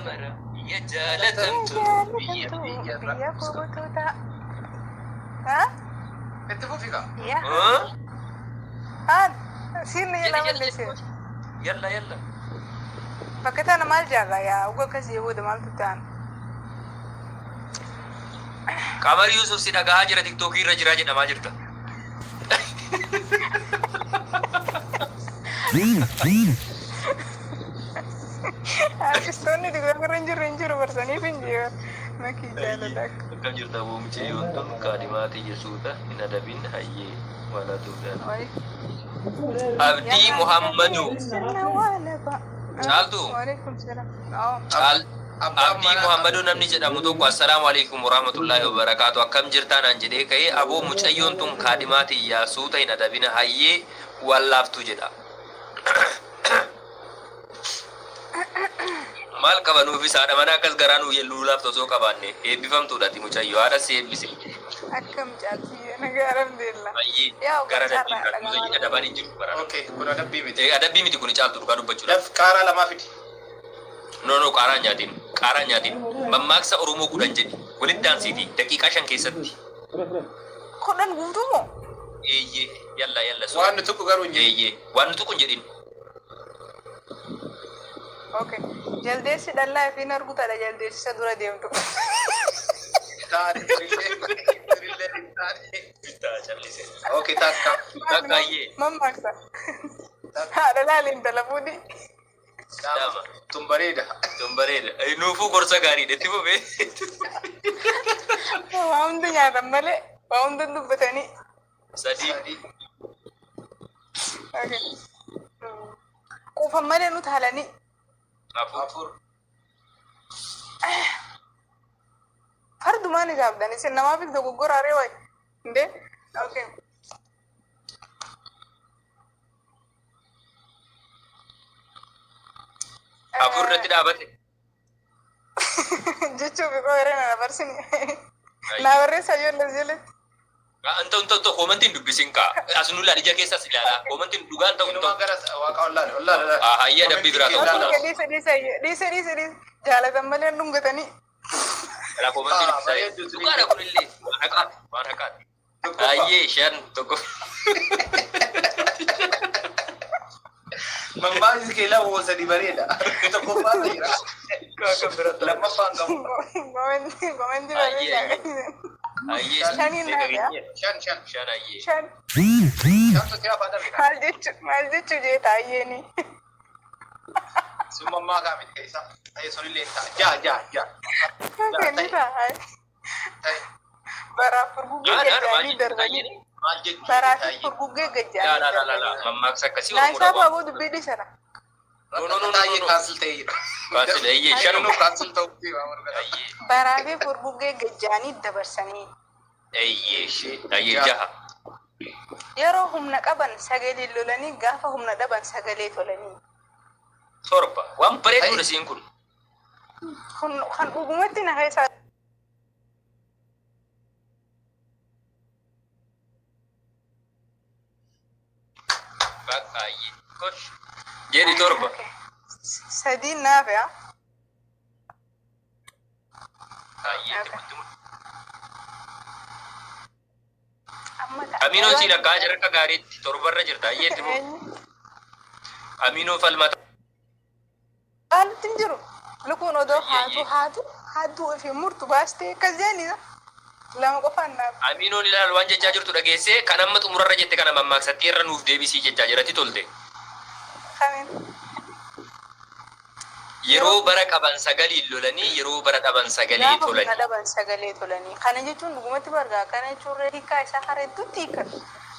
mara biyya jaalatamtu biyya Jaalatamtu biyya biyya kootoota. Ha? Itti fufi kaa. Yaa. Huh? Haan siin Jedhi lama jedhi leesse. jedhi. Yalla yalla. Bakka tana maal jaarraa yaa uga akkasii booda maaltu ta'an? Qamar Yusuf si dhagahaa jira, tiktookii irra jira jedhamaa jirta. Artistoonni tiktookii irra hin jirre hin jiru barsaniif hin jiru. Makii jaalala akka. Akkam jirta boomchee yoon kaadhimaa xiyya suuta hin adabin hayyee walaatu Wayi. Abdii Muhammadu. Sirna waa lafa. Caaltu. Waalaikum salaam. Oo. Caal Abbaan Abdii manaa Muhammaduu namni jedhamu tokko assalaamu alaikum warahmatullaahi wabarakaatu akkam jirtaa naan jedhee ka'ee aboo mucayyoon tun kaadhimaa tiyyaa suuta hin adabina hayyee waan laaftu jedha. Maal qaba nuufis haadha manaa akkas garaa nuu yelluu laaftu osoo qabaanne eebbifamtuudha ati mucayyoo haadha si eebbise. Akkam caaltiyye nagaa alhamdulillah. Hayyee Yaa gara ogaa adabbii carraa biraatti dhagamaa mucayyoo adabaan hin jiru barana. Okay, kun adabbii miti. Adabbii miti kun caaltu dhugaa dubbachuudhaaf. Daf qaaraa lamaa fidi. No no, qaaraa hin nyaatin. Qaaraa hin nyaatin. Mammaaksa Oromoo 10 jedhi. Walitti aansiiti daqiiqaa 5 keessatti. 10 guutuu moo? Eeyyee yalla yalla Waan suura. nu tuqu garuu hin jedhin. Eeyyee waan nu tuqu hin jedhin. Okay. Jaldeessi dhallaa ifiin argu tadha jaldeessisa dura deemtu. Taane tirillee tirillee hin taane. Bittaa callise. Okay, takka. Takka hayyee. Mammaaksa. Takka. Haadha laali intala fuudhi. Lama. Lama. Tun bareeda. Tun bareeda. Nuufuu gorsa gaariidha. Itti fufee. Waa hunda nyaatan malee waa hunda dubbatanii. Sadii. Sadii. Okay. Quufan malee nu taalanii. Afur. Afur. Fardumaan isaafdan isin namaafis dogoggoraaree wayi. Indee? Okay. Afur irratti dhaabate. Jechuuf koo yeroo na dabarsini. Naa barreessaa ijoollee jalatti. Anta anta anta koomantiin dubbisin kaa. As nu ilaali ija keessas ilaalaa. Koomantiin dhugaan ta'u hin Inumaa ta'u. gara waaqa ollaale ollaale ollaale. Ah, hayyee adabbii biraa ta'u Okay, kanaaf. dhiisa dhiisa dhiisa dhiisa dhiisa. Jaalatan malee dhungatanii. Kanaaf koomantiin Ah, dubbisaa. bareeddu Dhugaadha kunillee. Waan haqaati. Waan haqaati. Tokkoffaa. Hayyee shan tokko. Mammaaksi kee lama moo sadi bareeda. Tokkoffaan jira. Lammaffaan qabu. Komentii komentii Hayyee barreessaa. hayyee. Shaniin Meeqa naa geenye? Shan shan. Shan hayyee. Shan Shantu si hafa dhabde. maal jechu maal jechu jee taayyeeni. Sun mammaakaa miti keessa. Ta'e sunillee hin ta'a. Ja'a ja'a ja'a. Ja'a Ni ta'e ta'a. ta'e. Baraaf furguggee Yaa yaa maal gajjaanii jechuudha darbanii. taayyeen? Maal jechuu Baraaf taa'ee. furguggee Laa gajjaanii laa laa laa laa. darbanii. Mammaaksa akkasii Naa Oromoodha isaa waan. baaboo dubbii dhiisana. No no no no no Taa'ee no. cancel ta'ee jira. Cancel eeyyee shanuma. Inni cancel ta'uu deema marga. Hayyee. Baraafii furguggee gajjaanii dabarsanii. Eeyyee. Ishee Hayyee ja'a. jaha. Yeroo humna qaban sagalee lolanii gaafa humna dhaban sagalee tolanii. Torba. Waan bareeduudha Ta'e. isiin kun. Kun kan dhugumatti na keessaa Bakka hayyee. Gosh. Jedhi torba. Okay. Sadiin naaf yaa. Hayyee Okay. itti mutti. Amma ta'a. Aminoo si lakkaa jira akka gaariitti torbarra jirta. Hayyee itti fufi. Eenyu? Aminoo falmata. Haalli hin jiru. Lukuun odoo Hayyee haatu hayyee. haatu haaduu ofii murtu baastee akkas jedhanii lama qofaan naaf. Aminoon ilaal waan jechaa jirtu dhageessee kan amma xumurarra jette kana mammaaksatti irra nuuf deebisii jechaa jiratti tolte. Kamiin? Yeroo bara qaban sagaliin lolanii yeroo bara dhaban sagalee Gaafa humna tolanii. dhaban sagalee tolanii. Kana jechuun dhugumatti bargaa kana jechuun hiikaa isaa hara hedduutti hiikan.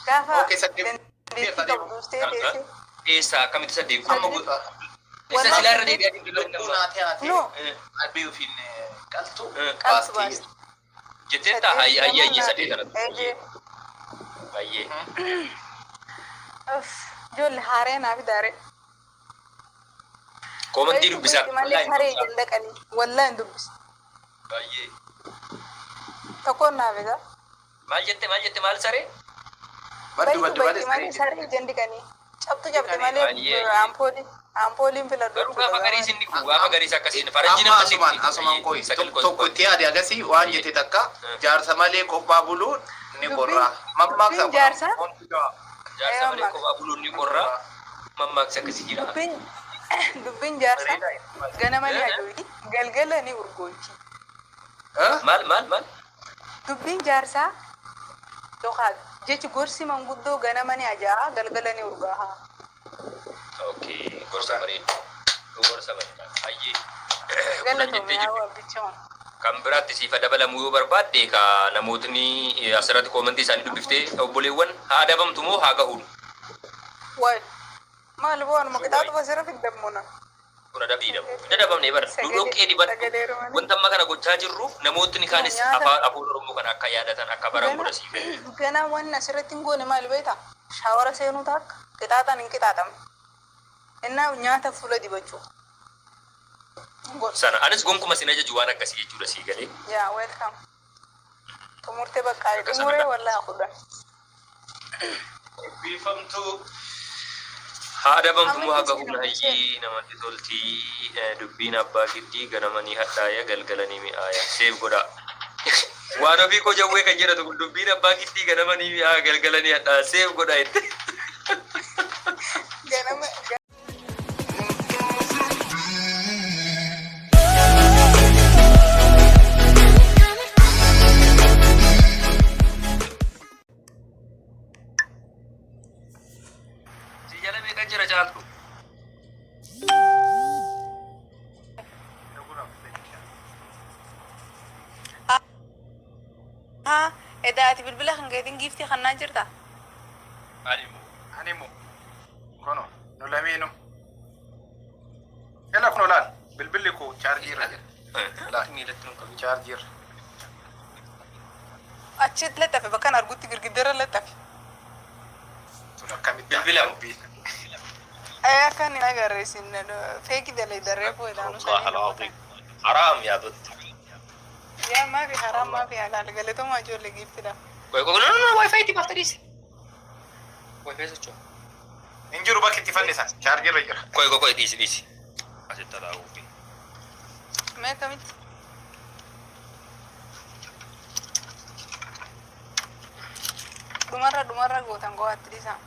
Gaafa Okay, saddeet. dandeettii Saddeet. qabdu ustee teessee. Eessaa akkamitti saddeet Amma kun? Saddeet. Isa Wallahi silaa irra saddeet. deebi'aa jirtu Lukkuu naatee haatee No. albee ofiin qaltu Qaltu baastee. baasti. Jettee taa Saddeet hayyee hayyee lama hayyee saddeet naaf. kanatti. Eegee. Hayyee. Uff, Ijoollee haaree naaf daare. Koomantii Baay'ee dubbisaa. dubbatti malee Wallaahi hin saree dubbisaa. ijaan dhaqanii. Wallaahi hin dubbisu. Baay'ee. Tokkoon naaf isa. Maal jette maal jette maal saree? Baddu Baay'ee baddu dubbatti malee malee saree saree ijaan dhiqanii. Cabtu cabte malee Baay'ee. ampoolii. Ampooliin filadhu Garuu jechuudha gaafa garii gama. isin dhiqu gaafa gariis akkasiin faranjii Amma nama asumaan dhiqu. asumaan kooyi Sagal tokko itti yaade agasii waan jette takka jaarsa malee kophaa buluun ni Dubbiin qorraa. Mammaaksa dubbiin jaarsaa Jaarsa malee kophaa buluun ni qorraa. Mammaaksa akkasii jira. Dubbiin dubbiin jaarsaa ganama ni ajooti galgala ni urgoolchi. Maal maal maal? Dubbiin jaarsaa yookaan jechi gorsi manguddoo ganama ni ajaa'a galgala ni urgaa'a. Okay, gorsa bareedu. Gorsa bareeda. Hayyee. 10 Galatoomii jettee jirti. haa abbichawan. Kan biraatti siifa dabalamuu yoo barbaadde ka namootni asirratti koomentii isaanii dubbiftee obboleewwan haa adabamtu moo haa gahuun? Waay maal bu'aan maqixaatu asirra fiddammuna. Kun adabbiidha. Hin adabamne bara. Dudhoqqee dibadhu. Sagalee malee. Wanta amma kana gochaa jirruuf namootni kaanis Nyaata. Afaan afaan Oromoo kana akka yaadatan akka baran godha siif. Ganaa wanni asirratti hin goone maal beektaa? Shaawara seenuu taakka qixaaxaan hin qixaaxamne. Innaa nyaata fuula dibachuu. Godhu. Sana anis gonkuma sin ajaju waan akkasii jechuudha sii galee. Yaa welcome. Xumurtee bakka Akka xumuree sanadha. wallaa kudhan. Eebbifamtuu. Haa adabamtu moo haa Amma gahuun hayyii namatti toltii dubbiin abbaa giddii ganamanii hadhaaya galgalanii mi'aaya seef godhaa. Waan ofii koo jawwee kan jedhatu kun dubbiin abbaa giddii ganamanii mi'aaya galgalanii hadhaaya seef godhaa jette. Ganama. Si jala meeqa jira caaltu? Haa edaa ati bilbila kan keetiin giiftii kannaa jirta? Ani immoo. Ani immoo kono nu lameenu. Ela kuno laal bilbilli koo chaarjii irra jira. Laal Miilatti nu qabu. Chaarjii irra. Achitti lattafe bakka an argutti girgiddarra lattafe. Sun akkamitti Bilbila moo? Ee akka inni agarre isin feeki dalee darree fuudhaan Allah al-azim. Haraam yaa bint. Yaa maafi haraam maafi halaal galatoomaa ijoollee giiftiidha. Qoy qoy no no no wifi itti baaftee dhiisi. Wifi socho'a. Hin jiru bakki itti fannisan chaarjii irra jira. Qoy qoy qoy dhiisi dhiisi. Asitti alaa'uufi. Mee akkamitti? Dhumarra dhumarra gootan go'aatti dhiisaa.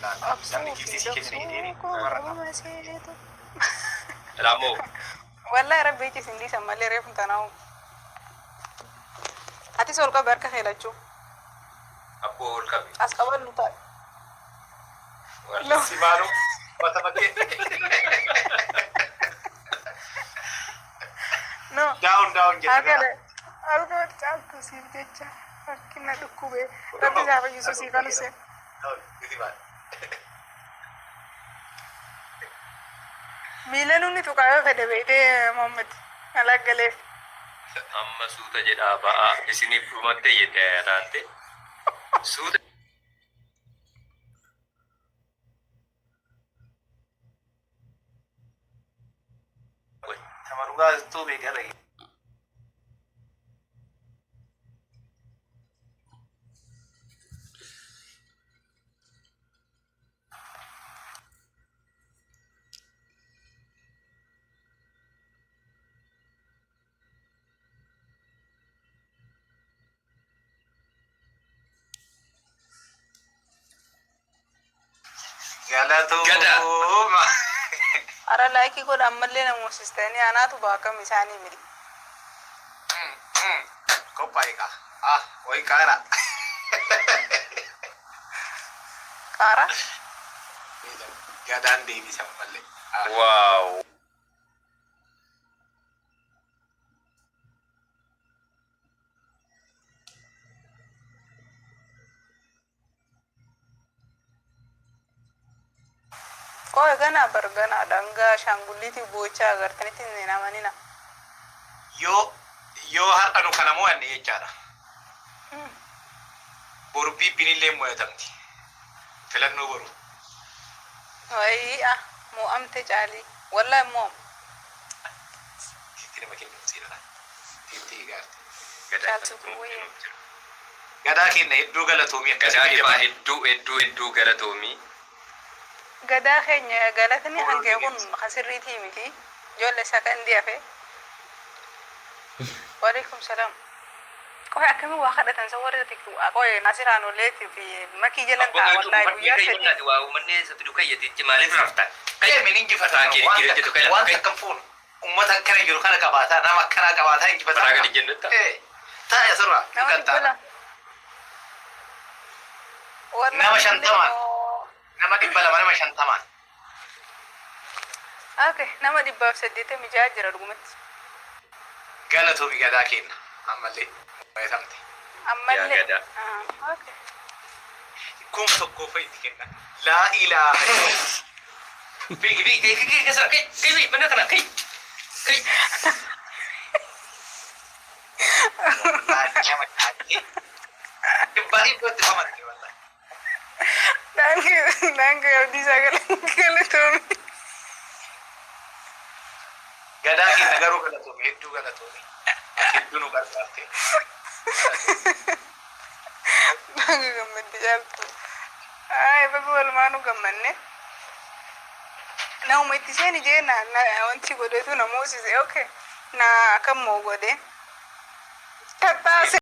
Laal namni giiftii si kenna jedhee warra Laamoo. Wallahi rabbi ichi isin dhiisan malee reefu tanaa'u. Atis ol qabi harka kee lachuu. Abboo ol qabi. As qabadhu taa'e. Wallah. Si maalu wata bakkee. No. Down down jedhe. Harka harka caaltu siif jecha harki na dhukkube. Rabbi isaa fayyisu siif anuse. Si maal. Miila nunni tuqaa yoo fedhe beektee Muhammad alaggaleef. Amma suuta jedhaa ba'aa isiniif dhumattee jettee laalte. Suuta. Sama dhugaa tuu beekarra. Galatooma. Ara laayikii godha ammallee namoosistanii anaatu baakam isaanii miti. Qophaa'e kaa. Ah, wayi qaara. Qaara. Gadaan deebisan malee. Waaw. Qoy ganaa bar ganaa dhangaa ashaangulliitii boochaa agartanitti hin amanina. Yoo har'a nu kana mo'anne jechaadha. Boru bibbinillee mo'atamti. Filannoo boru. Wayii ah mo'amte caalii wallahi mo'am. Itti nama kennu seera. Itti gaarte. Caaltu kun wayii. Gadaa kenna hedduu galatoomii Gadaa akkasii ifaa hedduu hedduu hedduu galatoomii. Gadaa keenya galatni hangee kun kasirriitii miti. Ijoollee isaa kan hafe. Waalaikum salaam. Qoy akkamiin waa kadhatan san warra qoy Nasiraan olleetii fi makii jalan ta'a wallaahi guyyaa 3. Waa uummanni isatti dhukayyatitti maaliif rafta? Deemin injifataa. Waan takka hin fuunu. Uummata akkana jiru kana qabaataa, nama akkanaa qabaataa injifataa. Karaa gadi jennu. Taa'e asirraa. Nama 200. Nama 50n. Nama 200, nama 50n. Okay, nama 186 jira dhugumatti. Galatoomi gadaa kenna. Ammallee. Mo'atamte. Ammallee. Yaa gadaa. Okay. 1000 fa'i itti kenna. Laa ilaaha illallah. Fiigi fiigi fiigi fiigi kai kai mana kana kai kai. Nama taatee. Dhibbaa dhibbatti amante wallahi. Thank you, thank you, Abdiisaa galatoomi. Gadaa kenna garuu galatoomi, hedduu galatoomi. Hedduu nu gargaarte. Baga gammadde caaltu. Ay, baga walumaa nu gammanne. Nama itti seeni jee na wanti godhetu na moosise. Okay. Na akkam moo godhe. Tattaase.